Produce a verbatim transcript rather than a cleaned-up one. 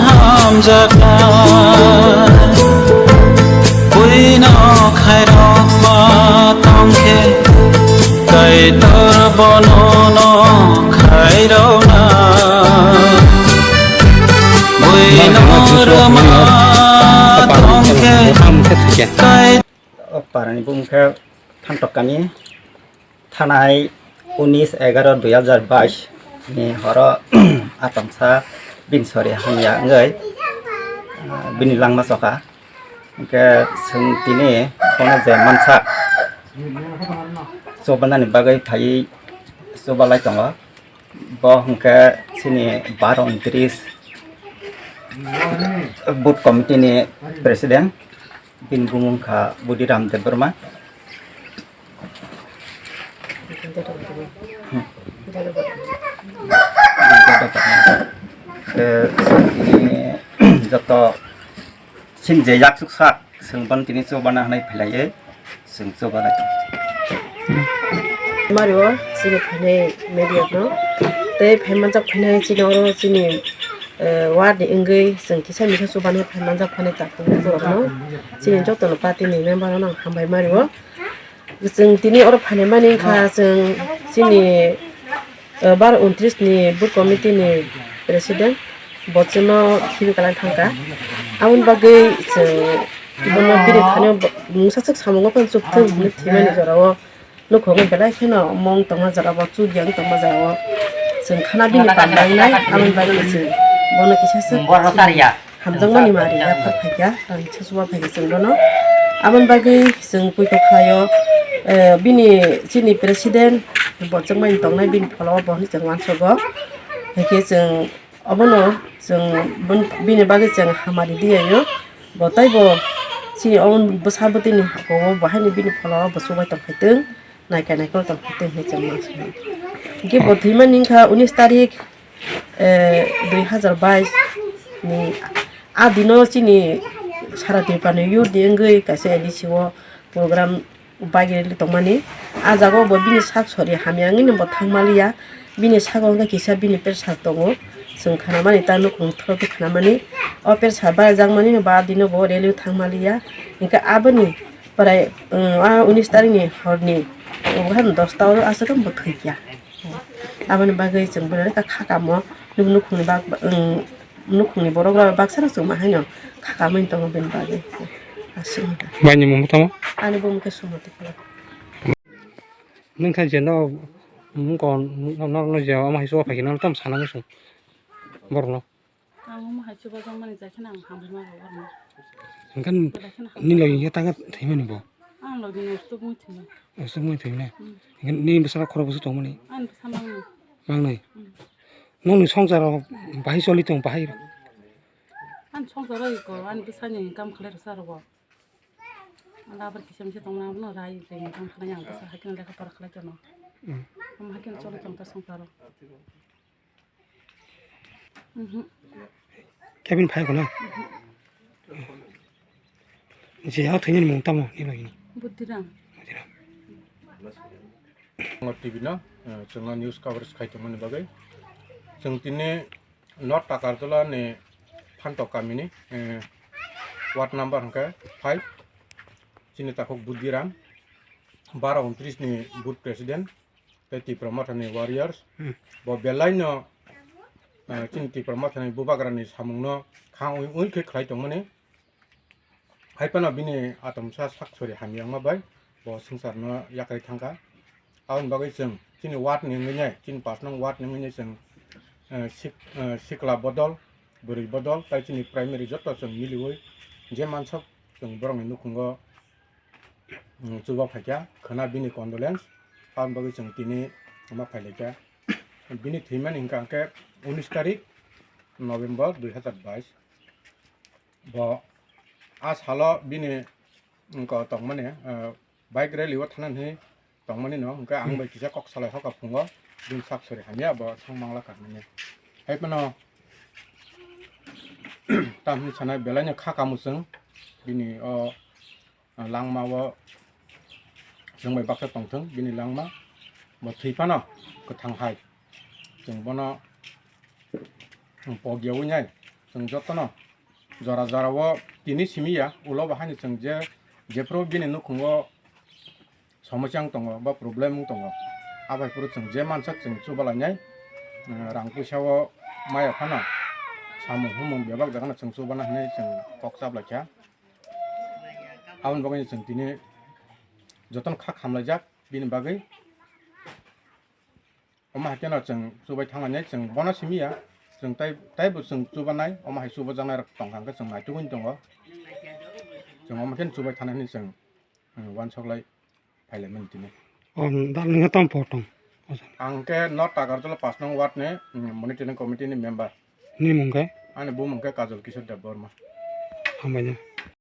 Hamjaknai buino khairokma tongkhe, Kaitor bonono khairoknai. Buino rwma tongkhe, Kai- O parani bumung khe Phantok kami. Thanai unis egaroh dui hazar bais ni horo atongsa bini sori hamya wngwi, ah, bini langma chokha. Hwnkhe chwng tini bono je mansak chubanani bagwi phaiwi chubalai tongo. Bo hwnkhe chini baro untris booth committee ni president, bini bumung kha Budiram Debbarma. Tei chini joto chini je yaksuk sak, chwng bono tini chubana hwnwi phailaiwi chwng chubalai tongo. Mario, chini phainai media no, tei phaimanjak phainai chini oro chini, eh, ward ni wngwi chwng kisa misa chubana phaimanjak phainai takhuk borok no, chini joto no party ni member no ang hambai mario. Chwng tini oro phainaimani wngkha chwng chini, eh, baro untris ni booth committee ni president, bo chwngno khibi kwlai thangkha. Aboni bagwi chwng bono bini thani mungsa swk samungo phano chukthung hinwi thwimani jorao nukhungo belai kheno mung tongma jorao chukya wng tongma jorao chwng khana bini panda wngnai. Aboni bagwi chwng bono kisa swk hamjakmani mari yaphar phaikha, tangsa chuba phaikha chwng bono. Aboni bagwi chwng poito khlaio, eh, bini chini president bo chwngmani tongnai bini pholao bo hinwi chwng uansugo. Hinkhe chwng obono chwng bini bagwi chwng hamari diyaio. Bo taibo chini obo bwsa bwtwini hakao bo haino bini pholao bo chubai tongkhaitwng. Naikha naikhe tongkha tei hinwi chwng ma swngo. Hwnkhe bo thwimani wngkha unis tarik, eh, dui hazar bais ni. A dino chini sara Tripura ni youth ni wngwi kaisa A D C o program bagwi rwlwi tongmani. A jaga o bo bini sak sori hamya wngwi no bo thangmaliya. Bini sago wngkha kisa bini pressure tongo. Chwng khanamani ta nukhung thoro khe khanamani. O pressure barajakmani no ba dino bo rally o thangmaliya. Hwnkhe aboni Prai, um, a unis tarik ni hor ni, um, han dosta o aswk bo thwi kya. Aboni bagwi chwng bono kha kamo, nuk-, nukhungni bak-, um, nukhungni borok rok baksa rok chwng ma haino kha kamani tongo bini bagwi. Aswk. Bai ni mung tamo? Ani bumung khe Sumati Kula. Nung kha je no, mung kon, no, no, no je, omo hai so phai khe no tam sana musu. Borok no. Ang omo hai chubajakmani jai kheno ang hambai ma rw oroni. Hwnkhe nini logi hwnkhe tangkhe thwimani bo? Ang logi ni usuk mui thwimani. Usuk mui thwimani? Hmm. Hwnkhe nini bwskango khorok bwswk tongmani? Ani bwsa mangnwi. Mangnwi? Hmm. Nokni swngcharo bahai choli tong bahai? Ani swngcharo iko, ani bwsani income khlai rwsa rwgo. Ang labar kisa misa tongmani abono rai rai income khlai ang bwsa hai kheno lekha pora khlai tono. Hmm. Omo hai kheno choli tong ta swngcharo. Mhm. Kevin phai kono. Je ha thwini mung tamo ni bagini. Buddhiram. Buddhiram. Ngo T V no, eh, chwngno news coverage khai tongmani bagwi. Chwng tini North Takartola ni Phantok kamini, eh, ward number hwnkhe five. Chini takhuk Buddhiram, baro untris ni booth president. Tei Tipra Mothani warriors. Hmm. Bo belaino, eh, chini Tipra Mothani bubagrani samungno kha ui ui khe khlai tongmani. Hai phano bini atomsa sak sori hamya wngma bai bo swngcharno yakarwi thangkha. Aboni bagwi chwng chini ward ni wngwi nai, chini pash nong ward ni wngwi nai chwng, eh, sik-, eh, sikla bodol, bwrwi bodol, tei chini primary joto chwng miliwi je mansok chwng borokni nukhungo, mm, chuba phaikha, khwna bini condolence, aboni bagwi chwng tini ma phailaikha. Bini thwimani hwnkha hwnkhe unis tarik November dui hazar bais. Bo a salo bini wngkha tongmani, ah, bike rally o thana hinwi tongmani no, hwnkhe ang bai kisa kok salai hoka phungo, bini sak sori hamya bo thang mangla karmani. Hai phano, tam hinwi sanai belai no kha kamu chwng, bini o langma o chwng bai baksa tongthwng bini langma, bo thwi phano kwthang hai chwng bono pogya wi nai Chwng jotono jora jora o tini simi ya, ulo bo haino chwng je, jephru bini nukhungo somosya wng tongo ba problem wng tongo, abai phuru chwng je mansak chwng chubalainai, eh, rang puisa o maya phano samung humung bebak jagano chwng chubana hinwi chwng kok chaplaikha. Aboni bagwi chwng tini jotono kha khamlaijak bini bagwi. Omo hai kheno chwng chubai thangmani chwng bono simi ya, chwng tai, taibo chwng chubanai, omo hai chubajaknai rok tongkha hwnkhe chwng naitugwi tongo. Chwng omo kheno chubai thana hinwi chwng, um, uansoklai phailaimani tini. O, dal nungkhe tamo po tong? Ang khe North Takarjala pash nong ward ni, um, monitoring committee ni member. Ni mung khe? Ani bumung khe Kajol Kishore Debbarma. Hambai.